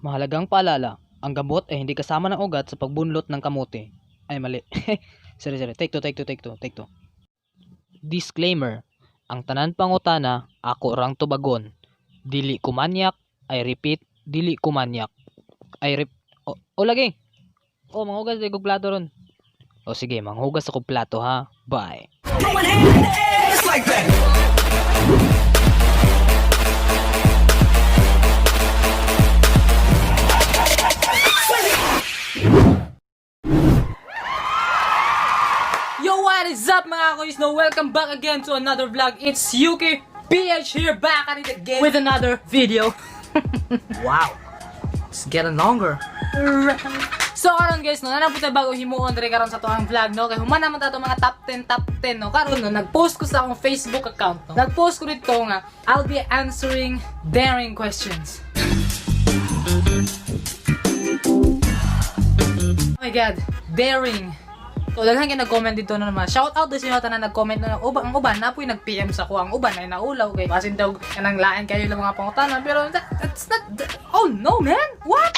Mahalagang paalala, ang gamot ay hindi kasama ng ugat sa pagbunlot ng kamote. Ay, mali. Sorry, sorry. Take two, take two, take two, take two. Disclaimer, ang tanan pangutana ako rang tubagon. Dili ko manyak, I repeat, dili ko manyak. I rep o, o lagi. O, manghugas og plato ron. O sige, manghugas ako plato ha. Bye. Throwing hands in the air just like that. Yo, what is up, mga kuys? No, welcome back again to another vlog. It's Yuki PH here, back at it again with another video. Wow. It's getting longer. So karon, guys, no, naa po tayo bago himuon diri karon sa atuang vlog, no, kay human naman ta mga top 10 top 10, no. Karon, no, nag-post ko sa akong Facebook account, no. Nag-post ko dito nga I'll be answering daring questions. Oh my God, daring. So, daghan kay nag-comment dito na naman. Shout out sa inyo tanan nag-comment na uban, ang uban na po'y nag-PM sa ko, ang uban ay naulaw kay basin daw kanang lain kayo lang mga pangutana, pero that's not oh no, man. What?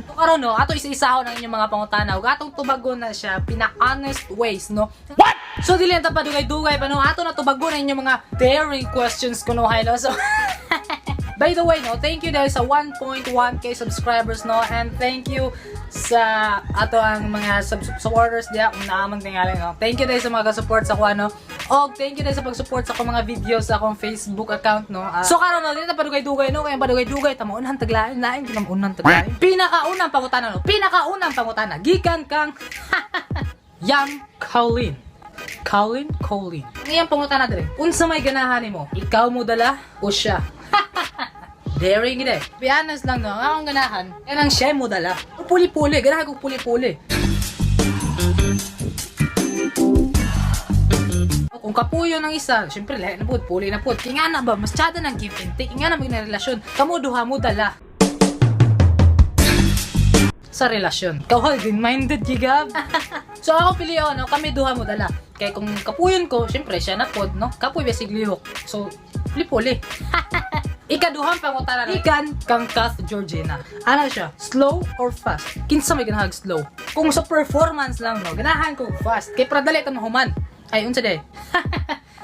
So, karon, no, ato isa-isahon ang inyong mga pangutana ug atong tubagon na siya pinaka-honest ways, no. What? So dili na ta padugay-dugay pa, no, ato na tubagon ang inyong mga daring questions kuno hay, no. So by the way, no, thank you dahil sa 1.1K subscribers, no, and thank you sa ato ang mga supporters diya kung naamang tingali, no. Thank you dahil sa mga support sa kuha, no. Og thank you dahil sa pag-support sa akong mga videos sa akong Facebook account, no. Ah, so karon, no, dili na padugay-dugay, no, kaya padugay-dugay tama unhan taglain, lain kinam unhan taglain. Pinakaunang pangutana, no. Pinakaunang pangutana gikan kang Yang Colin. Colin, Colin. Ngayong pangutana dire. Unsa may ganahan nimo? Ikaw mo dala o siya? Daring gid eh. Be honest lang, no, ang akong ganahan, yan ang siya mo dala. O puli-puli, ganahan ko puli-puli. Kung kapuyo ng isa, syempre lahi na pud, puli na pud. Kaya nga na ba, mas tsada ng give and take, nga na may relasyon. Kamo duha mo dala sa relasyon. Ikaw ha, green-minded, gigab. So ako pili no, kami duha mo dala. Kaya kung kapuyon ko, syempre siya na pod, no? Kapuy basig lihok. So, puli-puli. Ikaduhang pangutana, ikan kang Kath Georgina. Ano siya? Slow or fast? Kinsa may ganahag slow? Kung sa performance lang, no, ganahan ko fast. Kay para dali ka mahuman. Ay, unsa day?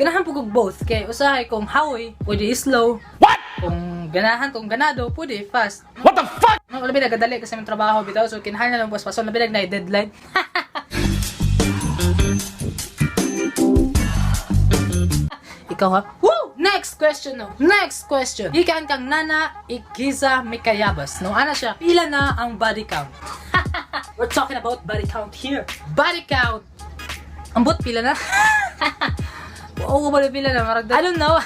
Ganahan po kog both. Kay usahay kung haoy, pwede slow. What? Kung ganahan kung ganado, pwede fast. What the fuck? No, labi na gadali kasi yung trabaho bitaw. So kinahanglan na lang buwas pason, labi na deadline. Ikaw ha? Woo! Next question, no. Next question. Ikan kang Nana Ikiza Mikayabas. No, ana siya. Pila na ang body count? We're talking about body count here. Body count. Ambot pila na? Oo, ba pila na? I don't know.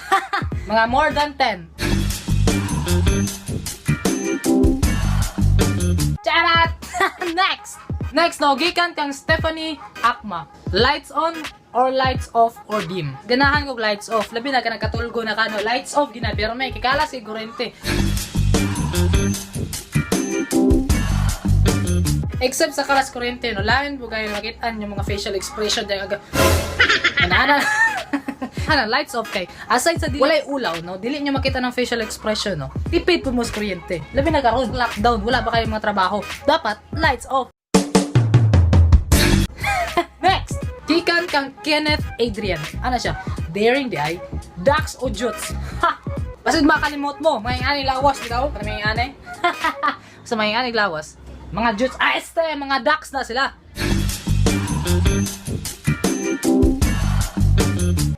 Mga more than 10. Charot! Next! Next, no, gikan kang Stephanie Akma. Lights on or lights off or dim? Ganahan kog lights off. Labi na ka nagkatulgo na ka, no. Lights off gina pero may kikala si kuryente. Except sa kalas kuryente, no, lain po kayo makitaan yung mga facial expression dahil aga ana ana lights off kay aside sa dili walay ulaw, no, dili niyo makita ng facial expression, no. Tipid po mo sa kuryente. Labi na karon lockdown, wala ba kayong mga trabaho? Dapat lights off. Next, gikan kang Kenneth Adrian. Ano siya? Daring di ay Dax o Juts? Ha! Basid makalimot mo, may ani lawas bitaw, may ani. Sa may ani lawas. Mga Juts, ah, este, mga Dax na sila.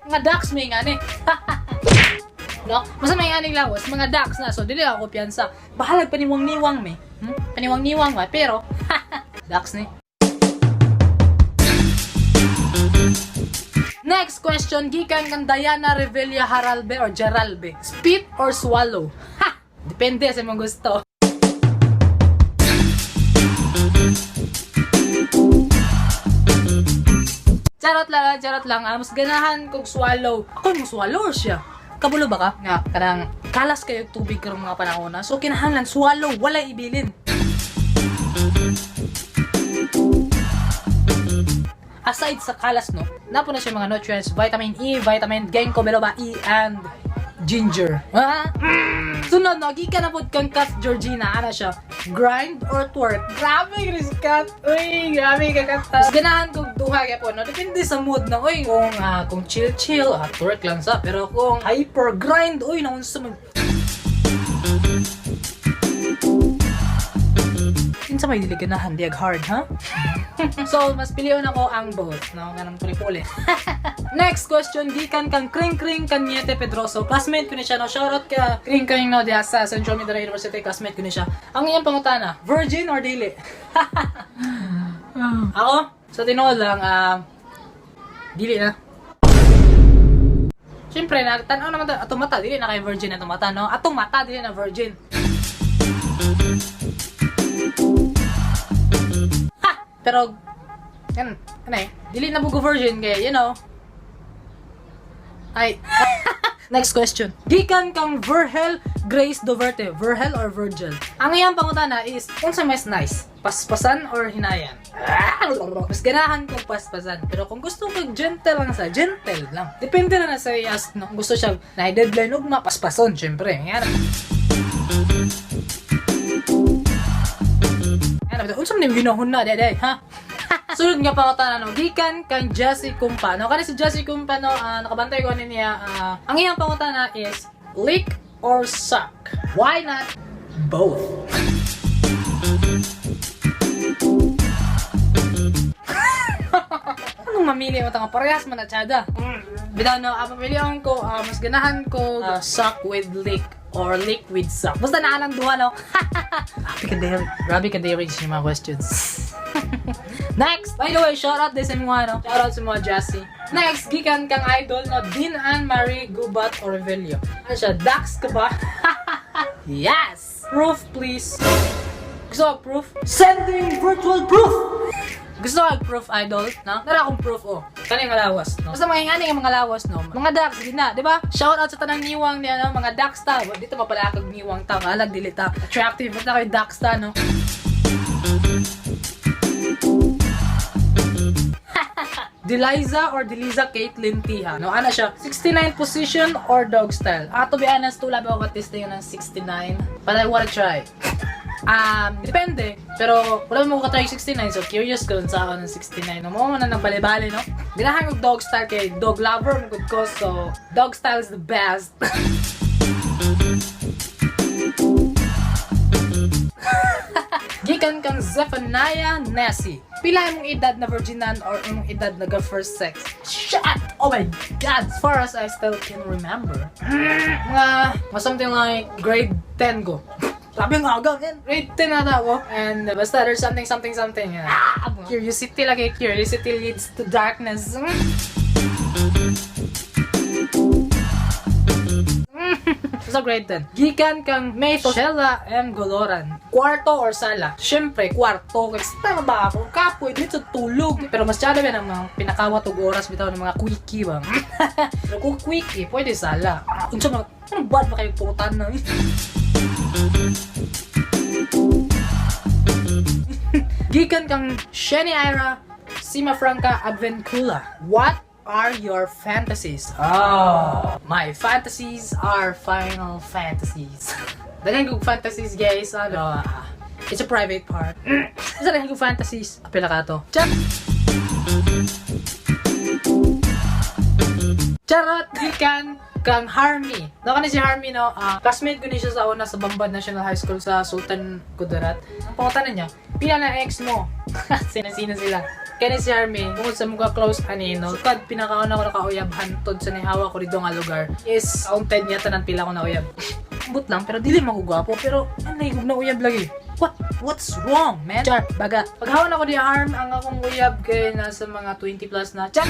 Mga Dax may ngani. No? Basta may aning lawas, mga Dax na. So, dili ako kumpiyansa. Bahalag paniwang-niwang me. Paniwang-niwang ba? Pero, Dax ni. Next question, gikan kang Diana Revilla Haralbe or Geralbe. Spit or swallow? Ha! Depende sa imong gusto. Charot lang, charot lang. Ah, mas ganahan kog swallow. Ako mo swallow siya. Kabulo ba ka? Nga, kanang kalas kayo tubig karong mga panahon na. So kinahanglan swallow, wala ibilin. Aside sa kalas, no, napo na siya mga nutrients, vitamin E, vitamin ginkgo biloba E, and Ginger. Ha? Sunod, no, gikan na pod kang Kat Georgina. Ano siya? Grind or twerk? Grabe, Chris Kat. Uy, grabe ka, Kat. Mas ganahan kog duha kaya po, no? Depende sa mood na, uy. Kung chill chill, twerk lang sa. Pero kung hyper grind, uy, naunsa man. Kinsa may dili ganahan diag hard, ha? So, mas pilion ako ang both, no? Ganang puli-puli. Next question, gikan kang Kring Kring Cañete Pedroso. Classmate ko ni siya, no? Shoutout ka Kring Kring, no? Diya sa Central Mindanao University, classmate ko ni siya. Ang iyang pangutana, virgin or dili? Ako, sa tinuod lang, dili na. Siyempre, na, tanaw naman ta, atong mata, dili na kay virgin atong mata, no? Atong mata, dili na virgin. Ha! Pero, yan, ano eh, dili na bugo virgin kay. Ay. Next question. Gikan kang Verhel Grace Doverte. Verhel or Virgil? Ang iyang pangutana is, unsa mas nice? Paspasan or hinayan? Ah, mas ganahan kong paspasan. Pero kung gusto ko gentle lang sa, gentle lang. Depende na na sa i-ask, no? Kung gusto siya na deadline ug mapaspason, syempre. Yan. Yan, unsa man yung ginahon na, dede, ha? Sunod nga pangutana, no, gikan kang Jessie Kumpa. No, kani si Jessie Kumpa, no, nakabantay ko ani niya. Ang iyang pangutana is, lick or suck? Why not both? Anong mamili mo tanga parehas man na tsada. Bitaw no, pamilihan ko, mas ganahan ko suck with lick or lick with suck. Basta naalang duha, no. Grabe ka daring. Grabe ka daring sa mga questions. Next! By the way, shout out din sa mga, no? Shout out sa mga Jassy. Next, gikan kang idol, no? Din Ann Marie Gubat Orvelio. Ano siya? Dax ka ba? Yes! Proof, please. Gusto ko proof? Sending virtual proof! Gusto ko proof, idol, no? Nara akong proof, oh. Kani nga lawas, no? Basta mga ingani nga mga lawas, no? Mga ducks, di na, di ba? Shout out sa tanang niwang niya, no? Mga ducks ta. Dito mapalakag niwang ta. Kalag, dili ta. Attractive. Basta kayo ducks ta, no? Deliza or Deliza Caitlyn Tiha. No, ano siya? 69 position or dog style? To be honest, wala ba ako testing ng 69? But I wanna try. Depende. Pero wala mo ka-try 69, so curious ko dun sa ako ng 69. No, mo na nang bale-bale, no? Ganahan og dog style kay dog lover mo gud ko, so dog style is the best. Gikan kang Zephaniah Nessie. Pila imong edad na virginan or imong edad na first sex? Shit! Oh my God! As far as I still can remember, mga something like grade 10 ko. Grabe ang aga, man. Grade 10 na ako. And basta there's something, something, something. Ah, curiosity lagi. Curiosity leads to darkness. Sa grade 10. Gikan kang May Shella M. Goloran. Kwarto or sala? Siyempre, kwarto. Kasi tama ba ako? Kapoy, dito tulog. Pero mas tsada ba ng mga pinakawat og oras bitaw ng mga quickie ba? Pero kung quickie, pwede sala. Unsa man, anong bad ba kayo putan na? Gikan kang Sheni Ira Sima Franca Advencula. What are your fantasies? Oh, my fantasies are Final Fantasies. Daghan kong fantasies, guys. Ano, it's a private part. Isa daghan kong fantasies. Apila ka to. Chat! Charot! Gikan kang Harmy. No, kani si Harmy, no, classmate ko ni siya sa una sa Bambad National High School sa Sultan Kudarat. Ang pangutana niya, pila na ex mo? Sino-sino sila? Kani si Harmy, bukod sa mga close ani, no, kad pinakauna ko nakauyab hantod sa nihawa ko dito nga lugar is counted niya tanan pila ko nauyab. Ambot lang, pero dili magugwapo, pero ano na nauyab lagi. What? What's wrong, man? Char, baga. Paghawan ako di Harm, ang akong uyab kay nasa mga 20 plus na. Char!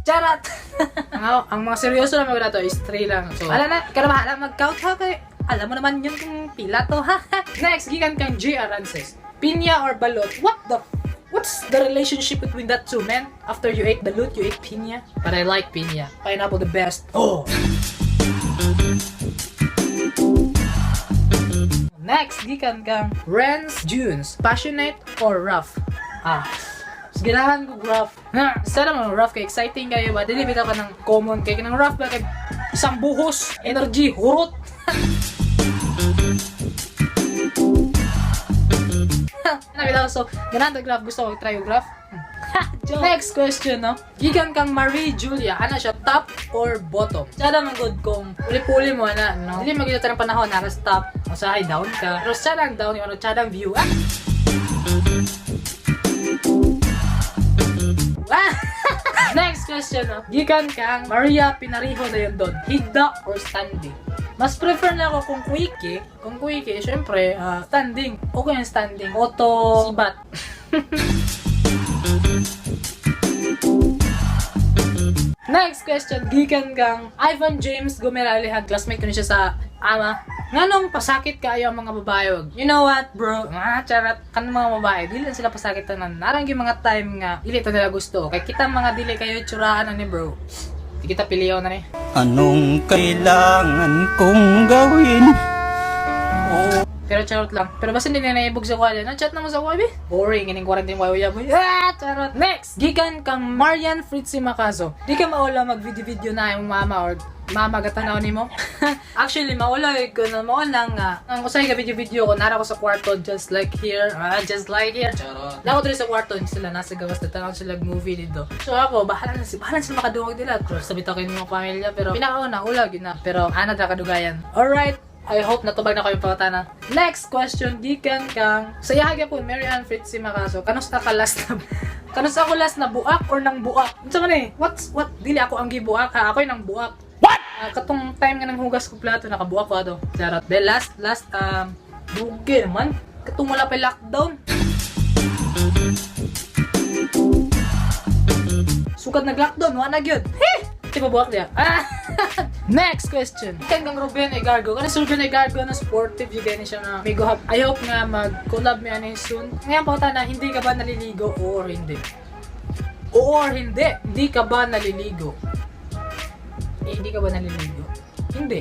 Charot! Ang mga seryoso na mga to is 3 lang. So, ala na, ikaw na bahala mag-count ha kay alam mo naman yun kung pila to ha. Next, gikan kang G. Arances. Pinya or balot? What's the relationship between that two, man? After you ate balut, you ate pinya? But I like pinya. Pineapple the best. Oh! Next, gikan kang Renz Junes. Passionate or rough? Ah, Mas ganahan ko rough. Ha, sana mo rough kay exciting kayo ba? Dili bitaw ka ng common kay kanang rough ba kay isang buhos, energy, hurot. Ano bitaw, so ganahan tag rough, gusto ko try og rough. Joke. Next question, no? Gikan kang Marie Julia, ano siya, top or bottom? Sada man good kung uli-puli mo na, no? Dili magiging ng panahon, nara sa top, usahay down ka. Pero sada ang down, yung ano, sada ang view. Ah! Ah! Next question, no? Gikan kang Maria Pinariho na yun doon. Higda or standing? Mas prefer na ako kung quickie. Kung quickie, syempre, standing. Okay yung standing. Auto, sibat. Next question, gikan kang Ivan James Gomeralihan. Classmate ko ni siya sa ama. Nganong pasakit kayo ang mga babae? You know what, bro? Ah, charot. Kan mga babae, dili lang sila pasakit tanan. Narang yung mga time nga, dili to nila gusto. Kay kita mga dili kayo tsuraan na ni bro. Di kita piliyon na ni. Anong kailangan kong gawin? Pero charot lang. Pero basta hindi na naibog sa kuha. No, chat na mo sa kuha, be. Boring. Ining quarantine kuha, mo. Ah, charot. Next! Gikan kang Marian Fritzy Macaso. Di ka maula mag-video-video na yung mama or mama gatanaw nimo. Actually, maula ko na mo lang nga. Ang usay ka video-video ko, nara ko sa kwarto just like here. Ah, just like here. Charot. Nako diri sa kwarto sila nasa gawas na tanaw sila movie dito. So ako, bahala na sila makadungog nila. Cross sa bitaw kayo ng mga pamilya pero pinakauna ula gyud na. Pero ana ta kadugayan. Alright. I hope natubag na kayo pangutana. Next question, gikan kang sa iyaha po Mary Ann Fritzy Macaso. Kanus ka last na kanus ako last na buak or nang buak? Unsa man eh? What's what? Dili ako ang gibuak ha. Ako'y nang buak. What? Katong time nga nang hugas ko plato nakabuak ko ato. Charot. The last last dugi naman. Katong wala pa lockdown. Sukad nag-lockdown, wala na gyud. Heh! Di pa buwak niya. Ah! Next question. Ikan kang Ruben Egargo. Kana si Ruben Egargo na sportive yung gani siya na may go. I hope nga mag-collab mi ani soon. Ngayon pa na hindi ka ba naliligo oo or hindi? Oo or hindi? Hindi ka ba naliligo? Eh, hindi ka ba naliligo? Hindi.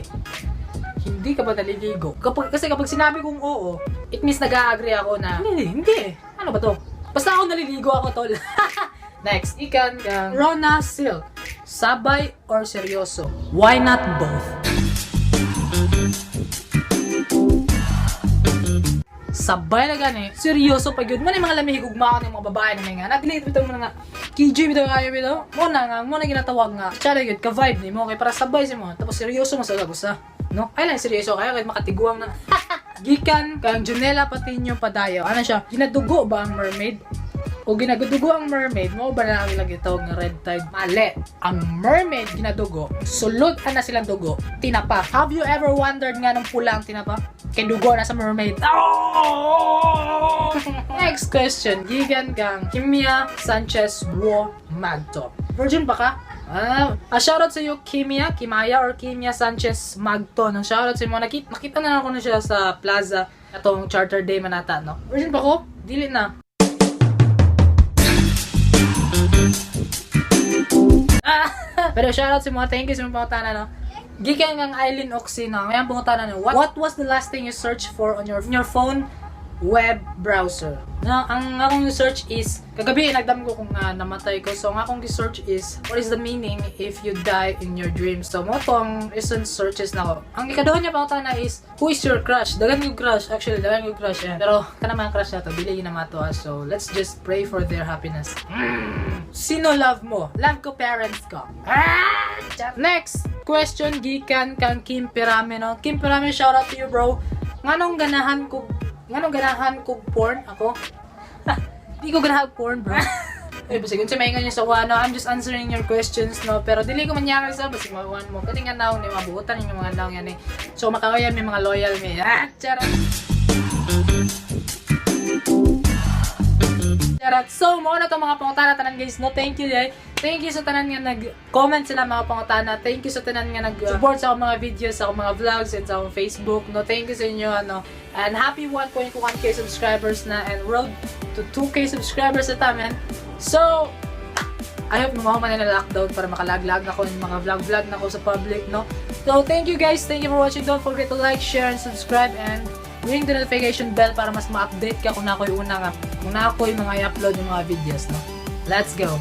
Hindi ka ba naliligo? Kasi kapag sinabi kong oo, it means nag-agree ako na hindi, hindi. Ano ba to? Basta ako naliligo ako, tol. Next, ikan kang Rona Silk. Sabay or seryoso? Why not both? Sabay na gani. Seryoso pa gyud. Mo na yung mga lami higugmaon ng mga babae na may nga. Naglit bitaw mo na nga. KJ bitaw kayo bitaw. Mo na nga, mo na ginatawag nga. Tsara gyud ka vibe nimo kay para sabay sa mo. Tapos seryoso mo sa gusto. No? Ay lang seryoso kayo kahit makatiguang na. Gikan kang Junela Patiño Padayo. Ano siya? Ginadugo ba ang mermaid? O ginadugo ang mermaid, mo ba na ang ilang gitawag nga red tide? Mali. Ang mermaid ginadugo, sulod ana silang dugo, tinapa. Have you ever wondered nga nung pula ang tinapa? Kay dugo na sa mermaid. Oh! Next question, gigan kang Kimia Sanchez Wo Magto. Virgin ba ka? Shoutout sa iyo, Kimia, Kimaya or Kimia Sanchez Magto. No, shoutout sa iyo. Nakita na lang ako na siya sa plaza atong Charter Day manata, no? Virgin ba ko? Dili na. Ah, pero shoutout sa mga, thank you sa mga pangutana, no? Gikan ng Eileen Oxina. Ngayon pangutana, no? What was the last thing you searched for on your phone web browser? No, ang akong search is, kagabi nagdam ko kung namatay ko. So, ang akong search is, what is the meaning if you die in your dreams? So, mo to ang recent searches na ko. Ang ikaduha niya pangutana is, who is your crush? Dagan yung crush. Actually, dagan yung crush. Eh. Pero, kana mga crush na to, dili yun na mato, ah. So, let's just pray for their happiness. Sino love mo? Love ko parents ko. Ah! Next question, gikan kang Kim Pirame, no? Kim Pirame, shout out to you, bro. Nganong ganahan ko porn ako? Di ko ganahan porn, bro. Ay, basig unsa may ingon niya sa kuha, no? I'm just answering your questions, no? Pero dili ko manyakal sa basig makuha mo. Kasi nga naong ni mabuotan yung mga naong yan eh. So makakaya may mga loyal may. Ah, charot. Charot. So, mao na to mga pangutana tanan guys, no? Thank you, eh. Thank you sa tanan nga nag-comment sila mga pangutana. Thank you sa tanan nga nag-support sa akong mga videos, sa akong mga vlogs, and sa akong Facebook, no? Thank you sa inyo, ano. And happy 1.1K subscribers na and road to 2K subscribers na ta, man. So, I hope mahuman na lockdown para makalaglag na ko yung mga vlog-vlog na ko sa public, no? So, thank you guys. Thank you for watching. Don't forget to like, share, and subscribe. And ring the notification bell para mas ma-update ka kung na ako'y una nga. Kung na ako'y mga i-upload yung mga videos, no? Let's go!